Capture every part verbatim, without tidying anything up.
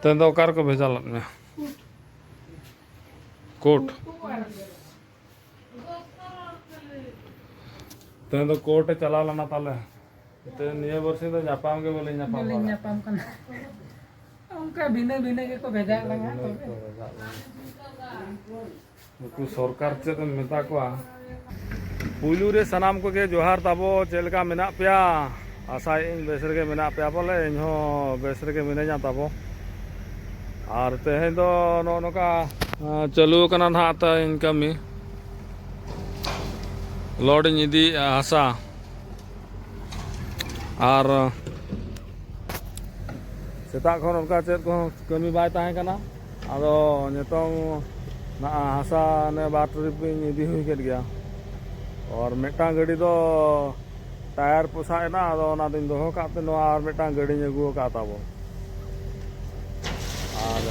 ᱛᱮᱦᱮᱧ ᱫᱚ ᱚᱠᱟ ᱨᱮᱠᱚ ᱵᱷᱮᱡᱟ ᱞᱮᱫ ᱢᱮᱭᱟ? ᱠᱳᱨᱴ᱾ ᱛᱮᱦᱮᱧ ᱫᱚ ᱠᱳᱨᱴ ᱮ ᱪᱟᱞᱟᱣ ᱞᱮᱱᱟ ᱛᱟᱦᱞᱮ? ᱛᱮ ᱱᱤᱭᱟᱹ ᱵᱟᱨᱥᱤᱧ ᱫᱚ ᱧᱟᱯᱟᱢ ᱜᱮ ᱵᱟᱹᱞᱤᱧ ᱧᱟᱯᱟᱢ ᱵᱟᱹᱞᱤᱧ ᱵᱟᱲᱟᱜ᱾ ᱧᱟᱯᱟᱢ ᱠᱟᱱᱟ᱾ ᱚᱱᱠᱟ ᱵᱷᱤᱱᱟᱹ ᱵᱷᱤᱱᱟᱹ ᱜᱮᱠᱚ ᱵᱷᱮᱡᱟᱭᱮᱫ ᱞᱟᱝᱟ ᱵᱷᱤᱱᱟᱹ ᱛᱚᱵᱮ᱾ ᱜᱮᱠᱚ ᱵᱷᱮᱡᱟᱭᱮᱫ ᱞᱟᱝᱟ᱾ ᱱᱩᱠᱩ ᱥᱚᱨᱠᱟᱨ ᱪᱮᱫ ᱮᱢ ᱢᱮᱛᱟ ᱠᱚᱣᱟ? ᱯᱩᱭᱞᱩ ᱨᱮ ᱥᱟᱱᱟᱢ ᱠᱚᱜᱮ ᱡᱚᱦᱟᱨ ᱛᱟᱵᱚ, ᱪᱮᱫ ᱞᱮᱠᱟ ᱢᱮᱱᱟᱜ ᱯᱮᱭᱟ? ᱟᱥᱟᱭᱮᱫ ᱟᱹᱧ ᱵᱮᱥ ᱨᱮᱜᱮ ᱢᱮᱱᱟᱜ ᱯᱮᱭᱟ, ᱵᱚᱞᱮ ᱤᱧ ᱦᱚᱸ ᱵᱮᱥ ᱨᱮᱜᱮ ᱢᱤᱱᱟᱹᱧᱟ ᱛᱟᱵᱚ᱾ ᱟᱨ ᱛᱮᱦᱮᱧ ᱫᱚ ᱱᱚᱜᱼᱚ ᱱᱚᱝᱠᱟ, ᱟᱸ, ᱪᱟᱹᱞᱩ ᱟᱠᱟᱱᱟ ᱱᱟᱦᱟᱜ ᱛᱮᱦᱮᱧ ᱠᱟᱹᱢᱤ᱾ ᱞᱚᱰ ᱤᱧ ᱤᱫᱤᱭᱮᱫᱼᱟ ᱦᱟᱥᱟ᱾ ᱟᱨ ᱥᱮᱛᱟᱜ ᱠᱷᱚᱱ ᱚᱱᱠᱟ ᱪᱮᱫ ᱠᱚᱦᱚᱸ ᱠᱟᱹᱢᱤ ᱵᱟᱭ ᱛᱟᱦᱮᱸ ᱠᱟᱱᱟ᱾ ᱟᱫᱚ ᱱᱤᱛᱚᱝ ᱱᱟ-, ᱦᱟᱥᱟ ᱱᱮ ᱵᱟᱨ ᱴᱨᱤᱯ ᱤᱧ ᱤᱫᱤ ᱦᱩᱭ ᱠᱮᱫ ᱜᱮᱭᱟ᱾ ᱟᱨ ᱢᱤᱫᱴᱟᱝ ᱜᱟᱹᱰᱤ ᱫᱚ ᱴᱟᱭᱟᱨ ᱯᱚᱥᱟᱜ ᱮᱱᱟ, ᱟᱫᱚ ᱚᱱᱟ ᱫᱚᱧ ᱫᱚᱦᱚ ᱠᱟᱜ ᱛᱮ ᱱᱚᱣᱟ ᱟᱨ ᱢᱤᱫᱴᱟᱝ ᱜᱟᱹᱰᱤᱧ ᱟᱹᱜᱩ ᱟᱠᱟᱫ ᱛᱟᱵᱚ᱾ ᱟᱨ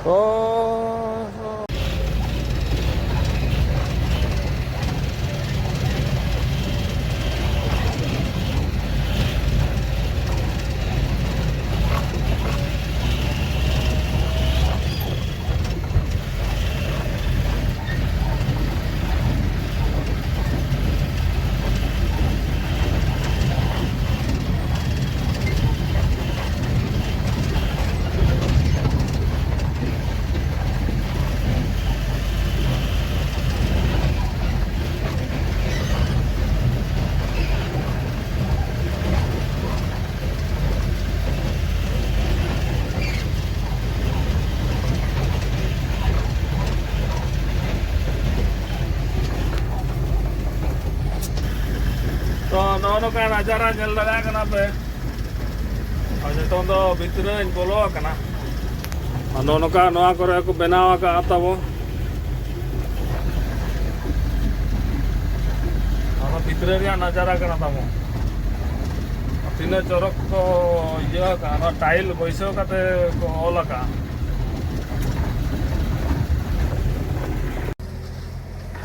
ᱛᱚ, ᱛᱚ, ᱱᱚᱜᱼᱚ ᱱᱚᱝᱠᱟ ᱱᱟᱡᱟᱨᱟ ᱧᱮᱞ ᱫᱟᱲᱮᱭᱟᱜ ᱠᱟᱱᱟ ᱯᱮ᱾ ᱟᱨ ᱱᱤᱛᱚᱝ ᱫᱚ ᱵᱷᱤᱛᱨᱤ ᱨᱮᱧ ᱵᱚᱞᱚ ᱟᱠᱟᱱᱟ᱾ ᱟᱨ ᱱᱚᱜᱼᱚ ᱱᱚᱝᱠᱟ ᱱᱚᱣᱟ ᱠᱚᱨᱮ ᱠᱚ ᱵᱮᱱᱟᱣ ᱟᱠᱟᱫᱼᱟ ᱛᱟᱵᱚ᱾ ᱚᱱᱟ ᱵᱷᱤᱛᱨᱤ ᱨᱮᱭᱟᱜ ᱱᱟᱡᱟᱨᱟ ᱠᱟᱱᱟ ᱛᱟᱵᱚᱱ᱾ ᱛᱤᱱᱟᱹᱜ ᱪᱚᱨᱚᱠ ᱠᱚ ᱤᱭᱟᱹ ᱟᱠᱟᱫᱼᱟ, ᱚᱱᱟ ᱴᱟᱭᱤᱞ ᱵᱟᱹᱭᱥᱟᱹᱣ ᱠᱟᱛᱮ ᱠᱚ ᱚᱞ ᱟᱠᱟᱫᱼᱟ᱾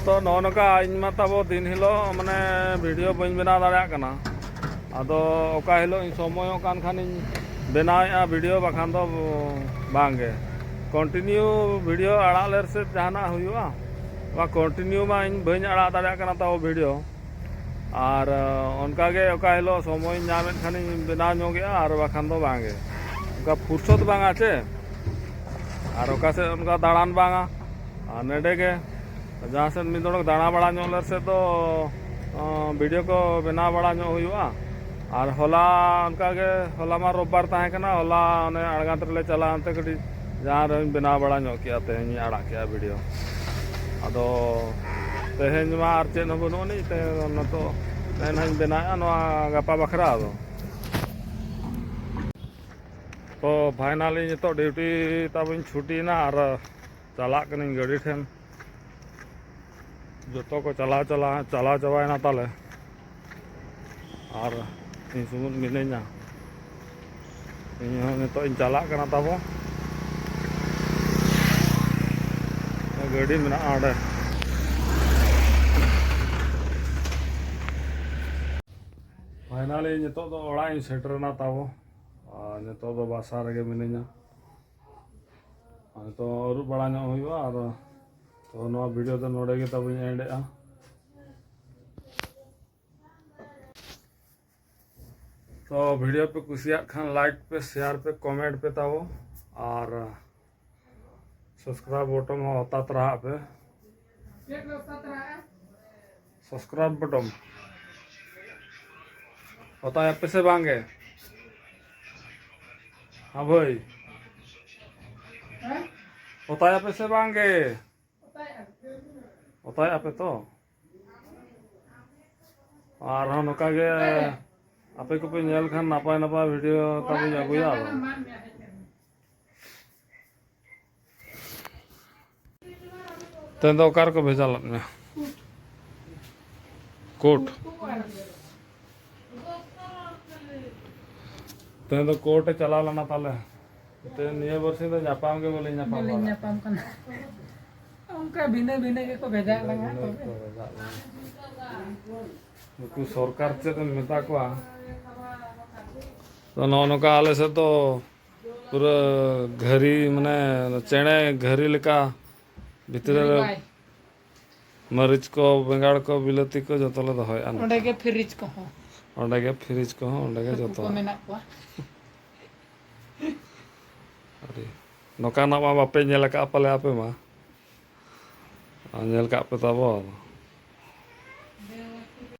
ᱛᱚ, ᱱᱚᱜᱼᱚ ᱱᱚᱝᱠᱟ ᱤᱧ ᱢᱟ ᱛᱟᱵᱚ ᱫᱤᱱ ᱦᱤᱞᱳᱜ ᱢᱟᱱᱮ ᱵᱷᱤᱰᱤᱭᱳ ᱵᱟᱹᱧ ᱵᱮᱱᱟᱣ ᱫᱟᱲᱮᱭᱟᱜ ᱠᱟᱱᱟ᱾ ᱟᱫᱚ ᱚᱠᱟ ᱦᱤᱞᱳᱜ ᱤᱧ ᱥᱚᱢᱚᱭᱚᱜ ᱠᱟᱱ ᱠᱷᱟᱱᱤᱧ ᱵᱮᱱᱟᱣᱮᱫᱼᱟ ᱵᱷᱤᱰᱤᱭᱳ, ᱵᱟᱠᱷᱟᱱ ᱫᱚ ᱵᱟᱝ ᱜᱮ᱾ ᱠᱚᱱᱴᱤᱱᱤᱭᱩ ᱵᱷᱤᱰᱤᱭᱳ ᱟᱲᱟᱜ ᱞᱮ ᱥᱮᱫ ᱡᱟᱦᱟᱱᱟᱜ ᱦᱩᱭᱩᱜᱼᱟ, ᱚᱱᱟ ᱠᱚᱱᱴᱤᱱᱤᱭᱩ ᱢᱟ ᱤᱧ ᱵᱟᱹᱧ ᱟᱲᱟᱜ ᱫᱟᱲᱮᱭᱟᱜ ᱠᱟᱱᱟ ᱛᱟᱵᱚ ᱵᱷᱤᱰᱤᱭᱳ᱾ ᱟᱨ ᱚᱱᱠᱟ ᱜᱮ ᱚᱠᱟ ᱦᱤᱞᱳᱜ ᱥᱚᱢᱚᱭᱤᱧ ᱧᱟᱢᱮᱫ ᱠᱷᱟᱱᱤᱧ ᱵᱮᱱᱟᱣ ᱧᱚᱜᱮᱜᱼᱟ, ᱟᱨ ᱵᱟᱠᱷᱟᱱ ᱫᱚ ᱵᱟᱝ ᱜᱮ᱾ ᱚᱱᱠᱟ ᱯᱷᱩᱨᱥᱚᱛ ᱵᱟᱝᱟ ᱪᱮ, ᱟᱨ ᱚᱠᱟ ᱥᱮᱫ ᱚᱱᱠᱟ ᱫᱟᱬᱟᱱ ᱵᱟᱝᱟ᱾ ᱟᱨ ᱱᱚᱰᱮ ᱜᱮ ᱡᱟᱦᱟᱸ ᱥᱮᱫ ᱢᱤᱫ ᱰᱚᱸᱰᱮᱠ ᱫᱟᱬᱟ ᱵᱟᱲᱟ ᱧᱚᱜ ᱞᱮ ᱥᱮᱫ ᱫᱚ, ᱚ, ᱵᱷᱤᱰᱤᱭᱳ ᱠᱚ ᱵᱮᱱᱟᱣ ᱵᱟᱲᱟ ᱧᱚᱜ ᱦᱩᱭᱩᱜᱼᱟ᱾ ᱟᱨ ᱦᱚᱞᱟ ᱚᱱᱠᱟ ᱜᱮ, ᱦᱚᱞᱟ ᱢᱟ ᱨᱳᱵᱵᱟᱨ ᱛᱟᱦᱮᱸ ᱠᱟᱱᱟ, ᱦᱚᱞᱟ ᱚᱱᱮ ᱟᱲᱜᱟᱛ ᱨᱮᱞᱮ ᱪᱟᱞᱟᱣ ᱮᱱᱛᱮ ᱠᱟᱹᱴᱤᱡ ᱡᱟᱦᱟᱸ ᱨᱮᱧ ᱵᱮᱱᱟᱣ ᱵᱟᱲᱟ ᱧᱚᱜ ᱠᱮᱜᱼᱟ, ᱛᱮᱦᱮᱧ ᱤᱧ ᱟᱲᱟᱜ ᱠᱮᱜᱼᱟ ᱵᱷᱤᱰᱤᱭᱳ᱾ ᱟᱫᱚ ᱛᱮᱦᱮᱧ ᱢᱟ ᱟᱨ ᱪᱮᱫ ᱦᱚᱸ ᱵᱟᱹᱱᱩᱜ ᱟᱹᱱᱤᱡ, ᱛᱮ ᱱᱤᱛᱚᱜ ᱛᱮᱦᱮᱧ ᱦᱟᱸᱜ ᱤᱧ ᱵᱮᱱᱟᱣᱮᱫᱼᱟ ᱱᱚᱣᱟ ᱜᱟᱯᱟ ᱵᱟᱠᱷᱨᱟ᱾ ᱟᱫᱚ ᱛᱚ ᱯᱷᱟᱭᱱᱟᱞᱤ ᱱᱤᱛᱚᱜ ᱰᱤᱭᱩᱴᱤ ᱛᱟᱵᱚᱧ ᱪᱷᱩᱴᱤᱭᱮᱱᱟ ᱟᱨ ᱪᱟᱞᱟᱜ ᱠᱟᱹᱱᱟᱹᱧ ᱜᱟᱹᱰᱤ ᱴᱷᱮᱱ᱾ ᱡᱚᱛᱚ ᱠᱚ ᱪᱟᱞᱟᱣ ᱪᱟᱞᱟᱣ ᱪᱟᱞᱟᱣ ᱪᱟᱵᱟᱭᱮᱱᱟ ᱛᱟᱞᱮ, ᱟᱨ ᱤᱧ ᱥᱩᱢᱩᱝ ᱢᱤᱱᱟᱹᱧᱟ᱾ ᱤᱧ ᱦᱚᱸ ᱱᱤᱛᱚᱜ ᱤᱧ ᱪᱟᱞᱟᱜ ᱠᱟᱱᱟ ᱛᱟᱵᱚ᱾ ᱜᱟᱹᱰᱤ ᱢᱮᱱᱟᱜᱼᱟ ᱚᱸᱰᱮ᱾ ᱯᱷᱟᱭᱱᱟᱞᱤ ᱱᱤᱛᱚᱜ ᱫᱚ ᱚᱲᱟᱜ ᱤᱧ ᱥᱮᱴᱮᱨᱮᱱᱟ ᱛᱟᱵᱚ᱾ ᱟᱨ ᱱᱤᱛᱚᱜ ᱫᱚ ᱵᱟᱥᱟ ᱨᱮᱜᱮ ᱢᱤᱱᱟᱹᱧᱟ᱾ ᱟᱨ ᱱᱤᱛᱚᱜ ᱟᱹᱨᱩᱵ ᱵᱟᱲᱟ ᱧᱚᱜ ᱦᱩᱭᱩᱜᱼᱟ᱾ ᱟᱨ ᱛᱚ ᱱᱚᱣᱟ ᱵᱷᱤᱰᱤᱭᱳ ᱫᱚ ᱱᱚᱰᱮ ᱜᱮ ᱛᱟᱵᱚᱧ ᱮᱱᱰᱮᱜᱼᱟ᱾ ᱛᱚ ᱵᱷᱤᱰᱤᱭᱳ ᱯᱮ ᱠᱩᱥᱤᱭᱟᱜ ᱠᱷᱟᱱ ᱞᱟᱭᱤᱠ ᱯᱮ, ᱥᱮᱭᱟᱨ ᱯᱮ, ᱠᱚᱢᱮᱱᱴ ᱯᱮ ᱛᱟᱵᱚ, ᱟᱨ ᱥᱟᱵᱥᱠᱨᱟᱭᱤᱵ ᱵᱚᱴᱚᱱ ᱦᱚᱸ ᱚᱛᱟ ᱛᱚᱨᱟ ᱦᱟᱜ ᱯᱮ᱾ ᱥᱟᱵᱥᱠᱨᱟᱭᱤᱵ ᱵᱚᱴᱚᱱ ᱚᱛᱟᱭᱟᱯᱮ ᱥᱮ ᱵᱟᱝ ᱜᱮ? ᱦᱮᱸ ᱵᱷᱟᱹᱭ, ᱚᱛᱟᱭᱟᱯᱮ ᱥᱮ ᱵᱟᱝ ᱜᱮ? ᱚᱛᱟᱭᱟᱯᱮ ᱛᱚ᱾ ᱟᱨᱦᱚᱸ ᱱᱚᱝᱠᱟ ᱜᱮ ᱟᱯᱮ ᱠᱚᱯᱮ ᱧᱮᱞ ᱠᱷᱟᱱ ᱱᱟᱯᱟᱭ ᱱᱟᱯᱟᱭ ᱵᱷᱤᱰᱤᱭᱳ ᱛᱟᱵᱚᱧ ᱟᱹᱜᱩᱭᱟ᱾ ᱟᱫᱚ ᱛᱮᱦᱮᱧ ᱫᱚ ᱚᱠᱟ ᱨᱮᱠᱚ ᱵᱷᱮᱡᱟ ᱞᱮᱫ ᱢᱮᱭᱟ? ᱠᱳᱨᱴ᱾ ᱛᱮᱦᱮᱧ ᱫᱚ ᱠᱳᱨᱴ ᱮ ᱪᱟᱞᱟᱣ ᱞᱮᱱᱟ ᱛᱟᱦᱞᱮ᱾ ᱛᱮᱦᱮᱧ ᱱᱤᱭᱟᱹ ᱵᱟᱨᱥᱤᱧ ᱫᱚ ᱧᱟᱯᱟᱢ ᱜᱮ ᱵᱟᱹᱞᱤᱧ ᱧᱟᱯᱟᱢ ᱵᱟᱹᱞᱤᱧ ᱵᱟᱲᱟᱜ᱾ ᱧᱟᱯᱟᱢ ᱠᱟᱱᱟ᱾ ᱚᱱᱠᱟ ᱵᱷᱤᱱᱟᱹ ᱵᱷᱤᱱᱟᱹ ᱜᱮᱠᱚ ᱵᱷᱮᱡᱟᱭᱮᱫ ᱞᱟᱝᱟ ᱛᱚᱵᱮ᱾ ᱱᱩᱠᱩ ᱥᱚᱨᱠᱟᱨ ᱪᱮᱫ ᱮᱢ ᱢᱮᱛᱟ ᱠᱚᱣᱟ? ᱛᱚ, ᱱᱚᱜᱼᱚ ᱱᱚᱝᱠᱟ ᱟᱞᱮ ᱥᱮᱫ ᱫᱚ ᱯᱩᱨᱟᱹ ᱜᱷᱟᱹᱨᱤ, ᱢᱟᱱᱮ ᱪᱮᱬᱮ ᱜᱷᱟᱹᱨᱤ ᱞᱮᱠᱟ ᱵᱷᱤᱛᱨᱤ ᱨᱮ ᱵᱟᱭ᱾ ᱢᱟᱹᱨᱤᱪ ᱠᱚ, ᱵᱮᱸᱜᱟᱲ ᱠᱚ, ᱵᱤᱞᱟᱹᱛᱤ ᱠᱚ ᱡᱚᱛᱚ ᱞᱮ ᱫᱚᱦᱚᱭᱮᱫᱼᱟ ᱱᱚᱝᱠᱟ᱾ ᱚᱸᱰᱮ ᱜᱮ ᱯᱷᱤᱨᱤᱡᱽ ᱠᱚᱦᱚᱸ᱾ ᱚᱸᱰᱮ ᱜᱮ ᱯᱷᱤᱨᱤᱡᱽ ᱠᱚᱦᱚᱸ, ᱚᱸᱰᱮ ᱜᱮ ᱦᱟᱹᱠᱩ ᱡᱚᱛᱚ᱾ ᱠᱚ ᱢᱮᱱᱟᱜ ᱠᱚᱣᱟ᱾ ᱟᱹᱰᱤ ᱱᱚᱝᱠᱟᱱᱟᱜ ᱢᱟ ᱵᱟᱯᱮ ᱧᱮᱞ ᱟᱠᱟᱫᱼᱟ ᱯᱟᱞᱮ ᱟᱯᱮ ᱢᱟ᱾ ᱟᱨ ᱧᱮᱞ ᱠᱟᱜ ᱯᱮ ᱛᱟᱵᱚ᱾